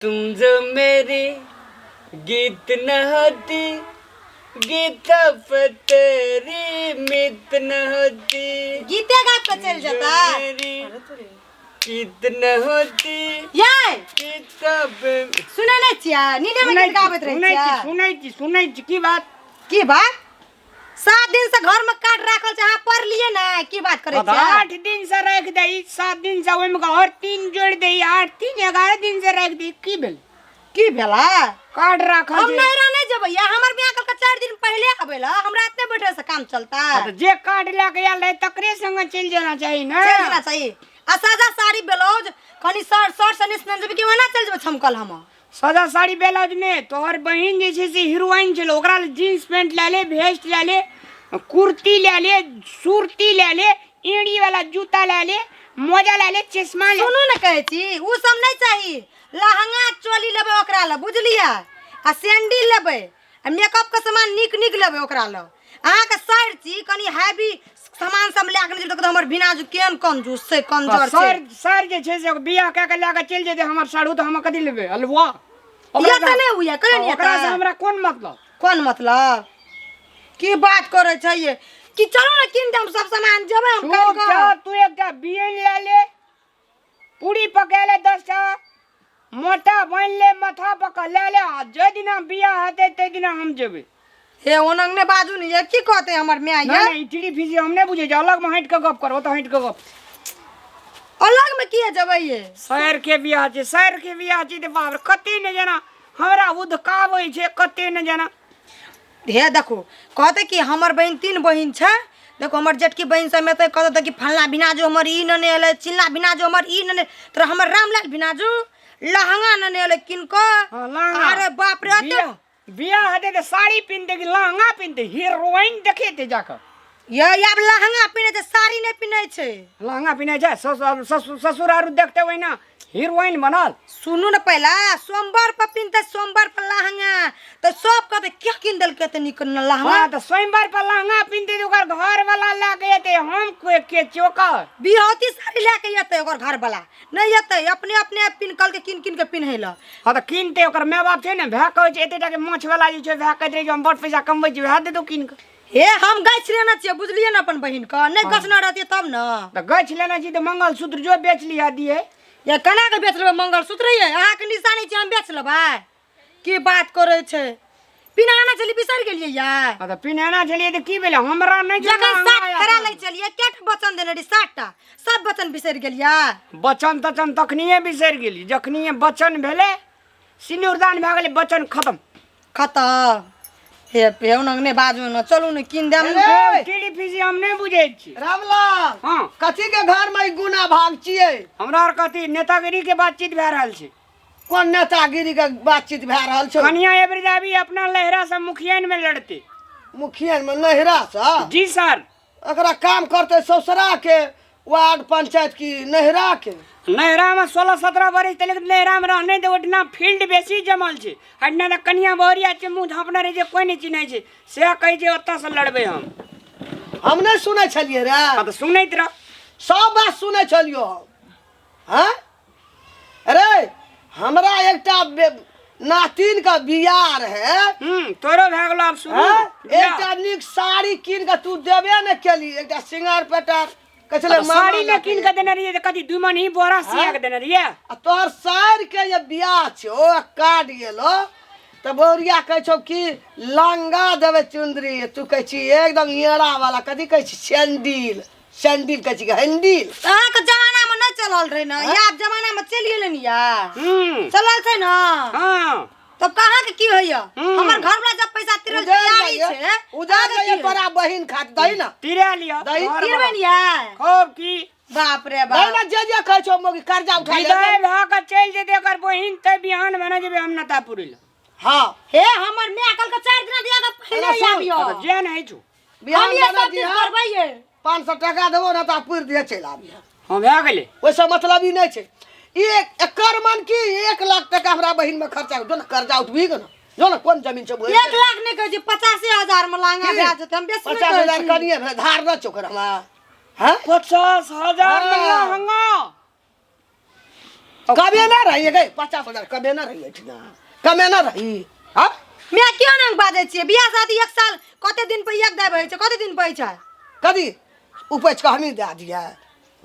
तुम जो मेरी गीत न होती, गीत पे तेरी मित न होती। गीते गाबि कऽ चलि जो जेता। मेरी गीत न होती, ये गीत पे। सुनै नहि छियै? नीने मे गीत गाबैत रहै सुनै छी। छियै? सुनै छी, सुनै छी। की बात? की बात? 7 दिन से घर में कार्ड राखल छै, अहाँ पढ़लियै ने? की बात करै छियै? 8 दिन से राखि दही, 7 दिन से ओहिमे और 3 जोड़ि दही, 8 3 11 दिन से राखि दही, की भेल? की भेला? कार्ड राखल हम छै। नैहरा नहि जेबै। या हमर बियाह कल के 4 दिन पहिले आबै ला, हमरा एते बैठे से काम चलता? हाँ, तऽ जे कार्ड लए के आयल रहै तकरे संगे चलि जाना चाही ने। चलि जाना चाही। आ सादा साड़ी ब्लाउज कनि शर्ट शर्ट सनी सनी जेबै कि ओना चलि जेबै छमकल हम? सादा साड़ी ब्लाउज में तोहर बहिन जे छै से हीरोइन छलै, ओकरा लेल जीन्स पैंट लए ले, भेस्ट लए ले, कुर्ती लए ले, सुरती लए ले, एड़ी वाला जूता लए ले, मोजा लए ले, चश्मा ले। सुनू ने, कहै छी उ सब नहि चाही। लहंगा चोली लेबै ओकरा लए, बुझलियै? आ सैंडल लेबै आ मेकअप के सामान नीक नीक लेबै ओकरा लए। अहाँके साइड छी, कनि हैवी सामान सब लए के नहि जेबै तऽ हमर भिनाजू केहन कंजूस छै, कंजर छै। सर सर जे छै से बियाह कए के लए के चलि जेतै हमर साढ़ू तऽ हम कथी लेबै हलुआ? ये तऽ नहि होइए कहियो नहि। ओकरा से एतै। हमरा कोन मतलब? कोन मतलब? की बात करै छै ये? कि चलू ने, कीन देम सब सामान, जेबै हम काल्हि कऽ। चुपचाप तू एकटा बियन लए ले, पूरी पका ले 10टा, मोटा बान्हि ले, माथा पकड़ ले ले आ जाहि दिना बियाह हेतै ताहि दिना हम जेबै। हे, ओनंग ने बाजू ने ये, की कहते हमर माय? नहीं। ये नहीं, इटली फीसी हम नहीं बुझे, अलग में हटि के गप करो तऽ हटि के गप। अलग में किए जेबै ये? सर के बियाह छै, सर के बियाह छै तऽ बाप रे, कते ने जेना हमरा उधकाबै छै, कते ने जेना। हे देखू, कहते कि हमर बहिन तीन बहिन छै। देखो, हमर जेठकी बहिन सब एतै, कहते कि फल्लाँ भिनाजू हमर ई नेने एलै, चिल्लाँ भिनाजू हमर ई नेने, तोरा हमर रामलाल भिनाजू लहंगा नेने एलै किन कऽ। हाँ, लहंगा। अरे बाप रे, एते बियाह बियाह हेतै तऽ साड़ी पिन्हतै कि लहंगा पिन्हतै? हीरोइन देखेतै जाकऽ। ये आब लहंगा पिन्है छै, साड़ी नहि पिन्है छै। लहंगा पिन्है छै, ससुर ससुर ससुर आरू देखते ओहिना हीरोइन बनल। सुनू ने, पहला सोमवार पर पिन्हतै, सोमवार पर लहंगा, तऽ सब कहतै क्या किन देलकै एते नीक लहंगा। हाँ, तऽ सोमवार पर लहंगा पिन्हतै तऽ ओकर घर वाला लए के एतै, हम के के चोकर? बिहौती साड़ी लए के एतै, ओकर घर वाला नहि एतै। अपने अपने पिन कहलकै किन किन के पिन्है लए। हाँ, तऽ किनतै, ओकर माय बाप छै ने। भाय कहै छै, एते टाके माछ वाला जे छै, भाय कहैत रहै जे हम बड़ पैसा कमबै छी, वएह देतौ कीन कऽ। हे, हम गछि लेने छियै, बुझलियै ने? अपन बहिन के नहि गछने रहतियै तब ने। तऽ गछि लेने छी तऽ मंगलसूत्र जो बेच लिहऽ दियै। ये केना के बेच लेबै मंगलसूत्र? ये अहाँके निशानी छै, हम बेच लेबै? की बात करै छै? पिन्हाना छलियै, बिसरि गेलियै या? हाँ, तऽ पिन्हेना छलियै तऽ की भेलै? हमरा नहि छै जखन लहंगा सात आयल। फेरा लै छलियै, कएटा वचन देने रही? 7टा। सब वचन बिसरि गेलियै? वचन तचन तखनिए बिसरि गेली जखनिए वचन भेलै, सिन्दूरदान भए गेलै, वचन खत्म। खतम। हे हे, ओना नहि बाजू ने, चलू ने, कीन देम। ए! टीडी फीसी हम नहि बुझै छी। रामलाल। हाँ। कथी के घर में ई गुना भाग छियै? हमरा आर कथी नेतागिरी के बातचीत भए रहल छै। कोन नेतागिरी के बातचीत भए रहल छै? कनिया एबरी अभी अपना लहरा से मुखियान में लड़ते। मुखिया में नहिरा से? जी सर। एकरा काम करते ससुरा के वार्ड पंचायत की नहिरा के? नैहरा में 16-17 बरिस तक नैहरा में रहने दे, ओहिठिना फील्ड बेसी जमल छै। एहिठिना तऽ कनिया बहुरिया छै, मुँह झाँपने रहै छै, कोइ नहि चिन्है छै। से कहै छै ओतऽ से लड़बै हम। हम नहि सुनै छलियै रे। हाँ, तऽ सुनैत रह। सब बात सुनै छलियो हम। हाँ अरे, हमरा एकटा नातिन के बियाह रहे। तोरो भए गेलो आब शुरू। हाँ? बियाह। एकटा नीक साड़ी कीन के तू देबे ने केली, एकटा सिंगार पेटार कहै छलै तऽ मामा साड़ी लऽ ने के कीन के देने रहियै तऽ कथी 2 मन ही बोरा सिया के देने रहियै? आ तोहर सार के जे बियाह छौ आ कार्ड गेलो तऽ बौरिया कहै छौ कि लंगा देबै चुन्दरी, तू कहै छी एकदम एड़ा वाला, कथी कहै छी, सैंडिल, सैंडिल कहै छी कि हैंडिल? अहाँके जमाना में नहि चलल रहे ने, आब जमाना में चलि गेलै ने या? चलल छै ने? हाँ। तब कहाँ के की होइया? हमर घर वाला जब पैसा तिरल उधर तैयारी जाइए छै, उधर अहाँके जाइए की होइया? तोरा बहिन खात दही ना। तिरा लिअ। दही घर तिरबै वाला। ने या? खूब की। बाप रे दही बाप। ना, जे जे कहै छौ मोगी कर्जा उठा ले। विदाई भए कऽ चलि जेतै ओकर बहिन तऽ बिहान भने जेबै हम नतापुरी लए। हाँ। हे, हमर माय कल के 4 दिना दिया के पहिले अरे सुन, आबियो। तऽ जे नहि छौ। बिहान हम ये बना सब चीज दिहा। करबैये। 500 टका देबो ना तऽ पुरि दिहे, चलि आबिहे। हाँ, भए गेलै। ओहिसँ मतलब ई नहि छै। एक एकर मन की 1 लाख टका हमरा बहिन में खर्चा जो ने, कर्जा उठबी ने, जो ने, कोन जमीन छै? 1 लाख नहि कहै छी, 85,000 में लहंगा भए जेतै, हम बेसी नहि पचास कहै हजार छी। कनिए भेलै, धार न चोकर हमरा। हाँ? 50,000 में हाँ। लहंगा। कमे ना रही गई 50,000 कमे ना रही एठिना कमे ना रही। हाँ मैं क्यों नहीं बाजै छियै? बियाह शादी एक साल कते दिन पर एक दाय होइ छै, कते दिन पर होइ छै? कदी उपज के हमही दए दियै,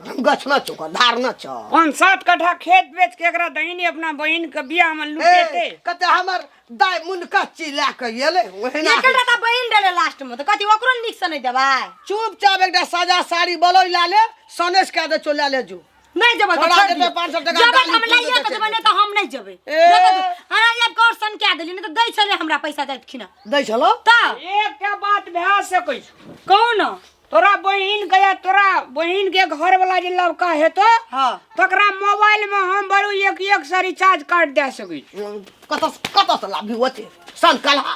हम गछ न चुक धार न छ। 5-7 कट्ठा खेत बेच के एकरा दहीनी अपना बहिन के बियाह में लुटेते। कते हमर दाय मुनका ची लए के एलै ओहिना। एकटा तऽ बहिन देले लास्ट में, तऽ कथी ओकरो नीक से नहि देबै? चुपचाप एकटा साजा साड़ी बलौई लए ले, सनेस कए दे चो लए ले जो। नहीं जेबै तऽ छोड़ा छोड़ि देतै दियौ। 500 टका जेबै डाली तऽ हम पूरि लैए देतै कऽ जेबै, नहि तऽ हम नहि जेबै। ए। देखो तऽ, अहाँ आबि कऽ आओर सनका देलियै, नहि तऽ दै छलै हमरा पैसा दैतखिन। दै छलौ? तऽ एकटा बात भए सकै छौ। कहू ने। तोरा बहिन के या तोरा बहिन के घर वाला जे लड़का हेतो, हाँ। तकरा मोबाइल में हम बरू एक एक सौ रिचार्ज कार्ड दे सकै छी। कतऽ कतऽ से लाबी ओते सन कलहा?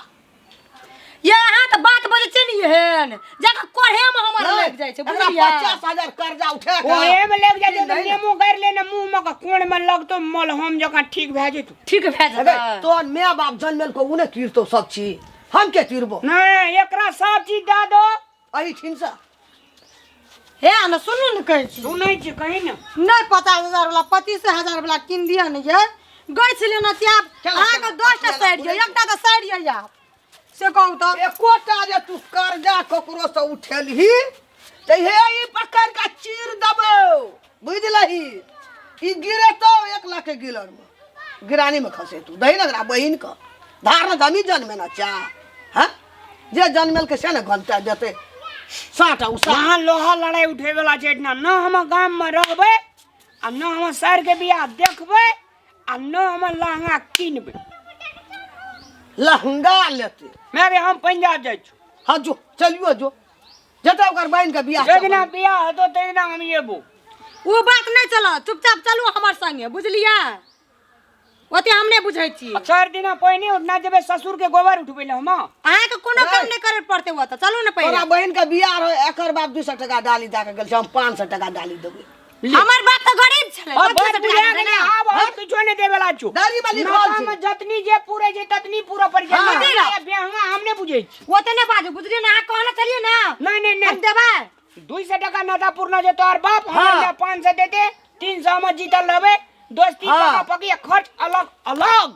ये अहाँ तऽ बात बजै छियै ने एहन जाकऽ कोढ़े में हमर लागि जाइ छै, एकरा बुझलियै? 50,000 कर्जा उठा के ओहे में लागि जाइ छै तऽ नहि ने। नेमो गाड़ि ले ने मुँह में के कोण में लगतो मलहम जकाँ ठीक भए जेतौ। ठीक भए अरे, जेतै। तोहर my बाप जनमेल को उ ने तीरतो सब चीज, हम के तीरबो? नहीं, एकरा सब चीज दए दो। एहिठिन से। हे ने सुनू ने कहै छी। सुनै छी कही ने। नहि 50,000 वाला 25,000 वाला कीन दिअ ने ये। गछि लेना छै आब। चला, अहाँके चला, 10टा चला, साड़ि यऽ, एकटा तऽ साड़ि यऽ आब। से कहू तऽ। एकोटा जे तू कर्जा ककरो से उठेलही तऽ हे ई पकड़ के चीर देबौ, बुझलही? ई गिरेतौ 1 लाख के गिलर में, गिरानी में खसेतौ। दही ने एकरा बहिन के धार ने जमी जनमे ने चा, हाँ? जे जनमेल के से ने घंटा देतै साटा उसा। वहाँ लोहा लड़ाई उठे वाला छै एहिठिना। न हम गाम में रहबै आ न हम सर के बियाह देखबै आ न हम लहंगा किनबै। लहंगा लेतै। मैं रे हम पंजाब जाइ छी। हाँ जो चलियो जो, जतऽ ओकर बहिन के बियाह जै दिना बियाह हेतौ तै दिना हम एबो। ओ बात नहि चलत, चुपचाप चलू हमर संगे, बुझलियै? ओते हम नहि बुझै छी। आ 4 दिना पहिने उठना जेबै ससुर के गोबर उठबै लए हम। अहाँके कोनो काम नहि करे पड़तै ओतऽ, चलू ने पहिले। तोरा बहिन के बियाह रहै, एकर बाप 200 टका डाली दए के गेल छै, हम 500 टका डाली देबै। हमर बाप तऽ गरीब छलै, अब 25 बात टका बुझा देबै गेलै, ने। आब हम किछो नहि देबै ला छौ। डायरी में लिखल नाता छै। में जतनी जे पूरे छै ततनी पूरा पड़ जाइ। हाँ। ना, बियाह हम नहि बुझै छी। ओते नहि बाजू, बुझलियै ने? अहाँ कहने छलियै ने। नहि, नहि, नहि। हम देबै। 200 टका नाता पूरना जे तोहर बाप हाँ। हमरा 500 देते, 300 हम जीतल रहबै, दोस्ती हाँ। पका पकी खर्च अलग अलग।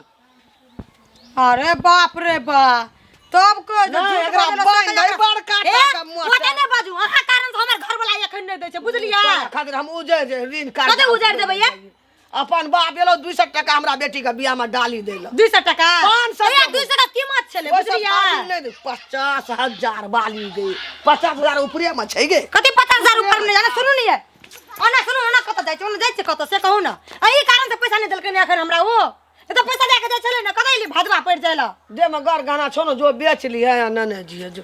अरे बाप रे बा, तब को नहि, एकरा बान्हि दै बड़का टाका मोटा। ओते नहि बाजू, अहाँ कारण से हमर घर वाला एखन नहि दै छै, बुझलियै? तोरा खातिर हम उजैर जे ऋण कार्ड कते उजैर देबै ये? अपन बाप एलो 200 टका हमरा बेटी के बियाह में डाली देलक। 200 टका? 500 ए, टका। 200 टका कीमत छलै, ओहि सब बुझलियै? बाली नहि दे, 50,000 बाली दे, 50,000 ऊपरे में छै गे। कथी 50,000 ऊपर में जाने? सुनू ने ये। ओना सुनू, ओना कतऽ जाइ छै? ओना जाइ छै कतऽ से कहू ने। एहि कारण से पैसा नहि देलकै ने एखन हमरा ओ। ए तऽ पैसा दए के जाइ छलै ने, कतऽ एली भदवा पड़ि जाइ लए? दे में गर गहना छौ ने, जो बेच लिहे या नेने जिहे जो।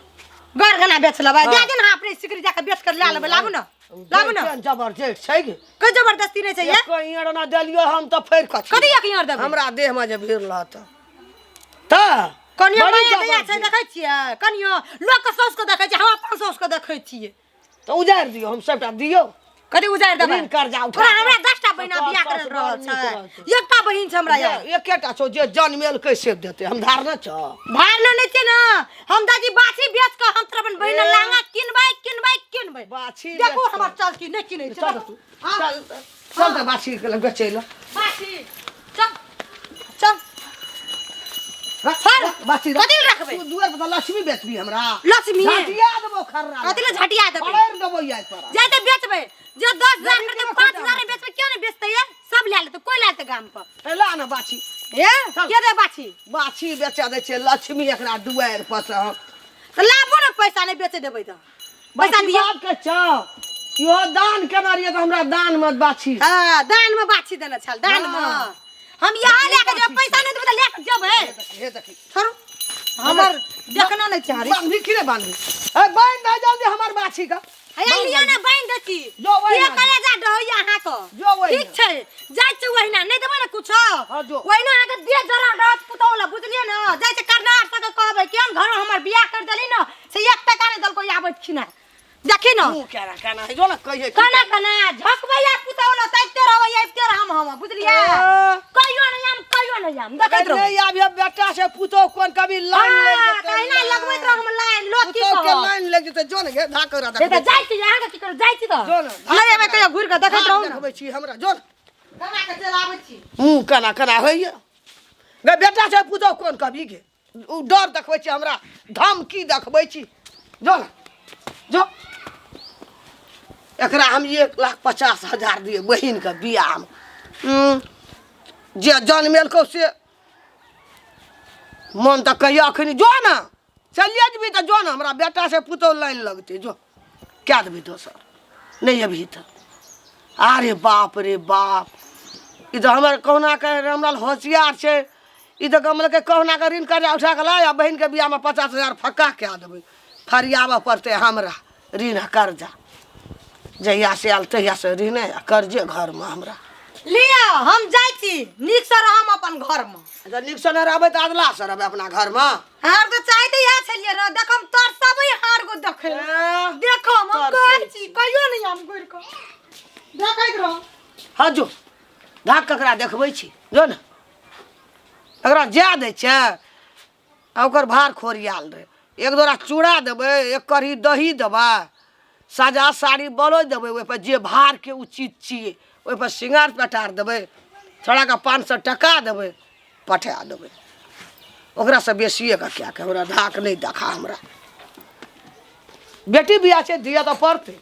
गर गहना बेच लेबै? दए दे ने, अपने सिकरी जाके बेच कर लए लेबै। लाबू ने, लाबू ने। केहन जबरदस्त छै गे। कोइ जबरदस्ती नहि छै ये। एक ईंट ना देलियो हम तऽ फेर कथी? कथी एक ईंट देबै? हमरा देह में जे भीड़ रहत तऽ कनियो बड़ी माया दया छै, जबरदस्त। देखै छियै? कनियो लोक के साउस के देखै छियै, हम अपन साउस के देखै छियै। तऽ उजारि दियौ, हम सबटा दियौ। कथी उजारि देबै? ऋण कर्जा उठा तोरा कऽ। हमरा 10टा बहिन तोहर बियाह सासु करल रहल बड़ नीक छै, रहल छौ। एकटा बहिन छै हमरा यार। जे एकेटा छौ जे जनमेलकै से देतै, हम धारने छौ। धारने नहि छै ने, हम दादी बाछी बेच कऽ हम तोरा अपन बहिन ए। लहंगा किनबै, किनबै, किनबै। बाछी देखू बेच कऽ। हमर चलती नहि किनै छै। चल तू, चल, चल तऽ बाछी के लग बेचै लए। बाछी, चल, चल। रख, बाछी रख। कथी लए रखबै? तू दुआर पर तऽ लक्ष्मी बेचबी हमरा। लक्ष्मी? झटिया देबौ खर्रा। कथी लए झटिया देबै? पकड़ि देबौ यार तोरा। जाय तऽ बेचबै, जे 10,000 गरीब करतै, के 5,000 में बेचबै, किया नहि बेचतै ये? सब लए लेतै, कोइ लए लेतै गाम पर। ए, ला ने बाछी। ए, के दे बाछी? बाछी बेचऽ दै छियै लक्ष्मी एकरा दुआरि पर से हम। तऽ लाबू ने पैसा, नहि बेचै देबै तऽ। पैसा बाछी दिअ। बाप के छौ। इहो दान केने रहियै तऽ हमरा दान मे बाछी। हाँ, दान मे बाछी देने छल, दान मे। हाँ। हम यहाँ लए के जेबै, पैसा नहि देबै तऽ लए के जेबै। हे देखी। छोड़ू, हमर देखना नहि चाही। बान्धी कि नहि बान्धी? ए, बान्हि दे जल्दी हमर बाछी के। हैया लिअ ने, बान्हि दै छी। जो ओहिना। ये कलेजा डहैया अहाँके। जो ओहिना। ठीक छै, जाइ छी ओहिना, नहि देबै ने कुछो। हाँ, जो। ओहिना अहाँके देह जरा रहत पुतहु लए, बुझलियै ने? जाइ छी करनार सबके कहबै, केहन घर हमर बियाह करि देली ने, से 1 टका नहि देलकै आबैत खिना। देखी न। मुँह केना केना है, जो ने कहिए की केना केना झकबै आ पुतहु लए ताकिते रहबै, आबिते रहम हम, बुझलियै? ए। कहियो नहि आम, कहियो नहि आम, देखैत रहू। नहि आबिय बेटा से पुतहु कोन कभी लाइन हाँ, लागि जेतै। तहिना लगबैत रहू हम लाइन, लोक की पुतहु के कहत? लाइन लागि जेतै, जो ने गे, धाक करा से तऽ देखबै। जाइ छी, अहाँके की करू, जाइ छी तऽ। जो ने, नहि एबै कहियो घुरि कऽ देखैत रहू ने। देखबै छी हमरा, जो ने। कमा के चल आबै छी। मुँह केना केना होइए गे? बेटा छै पुतहु कोन कभी गे? ओ डर देखबै छी हमरा, धमकी देखबै छी। जो ने जो, एकरा हम 1,50,000 दिए बहिनके बियाहमे। जे जनमेलकौ से मन तऽ कहिया अखनी जो ने चलिए जेबही तऽ जो ने, हमरा बेटा से पुतहु लाइन लगतै, जो कए देबही दोसर नहि अबही तऽ। अरे बाप रे बाप, ई तऽ हमर कहुना के हमरा होशियार छै। ई तऽ गमलकै कहुना के ऋण कर्जा उठा कऽ लाय आ बहिनके बियाहमे 50,000 फक्का कए देबै। फरियाबऽ पड़तै हमरा ऋण आ कर्जा। जहिया से आयल तहिया से ऋणे आ कर्जे घरमे हमरा। लिअ हम जाइ छी, नीकसँ रहम अपन घरमे। अच्छा नीकसँ नहि रहबै तऽ अदलासँ रहबै अपना घरमे। हार तो चाहते इएह छलियै ने, देखम तरसबै हार गो देखै देखम हम कहै छी कहियो नहि हम घुरि कऽ देखैत रह। हँ जो धाक ककरा देखबै छी, जो ने एकरा जाय दै छै आ ओकर भार खोरियाल रहै। एक दोरा चूड़ा देबै, एक कढ़ी दही देबै, साजा साड़ी बलौज देबै, ओहिपर जे भारके उचित छियै ओहिपर सिंगार पेटार देबै, छोड़ाके 500 टका देबै, पठा देबै। ओकरासँ बेसिएके कए कऽ हमरा धाक नहि देखा। हमरा बेटी बियाह छै, दिअ तऽ पड़तै।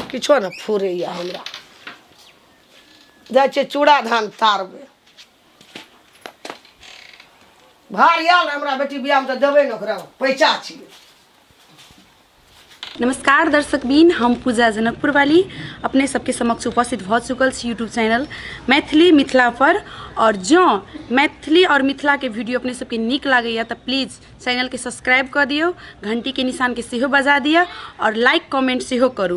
किछो ने फुरैए हमरा। जाइ छियै चूड़ा धान तारबै। भार आयल हमरा बेटी बियाहमे तऽ देबै ने, ओकरा पैसा छियै। नमस्कार दर्शकबीन, हम पूजा जनकपुर वाली अपने सबके समक्ष उपस्थित भऽ चुकल छी यूट्यूब चैनल मैथिली मिथिला पर। और जँ मैथिली और मिथिला के वीडियो अपने सबके नीक लागैया तऽ प्लीज चैनल के सब्सक्राइब कऽ दियौ, घंटी के निशान के सेहो बजा दिअ और लाइक कमेंट सेहो करू।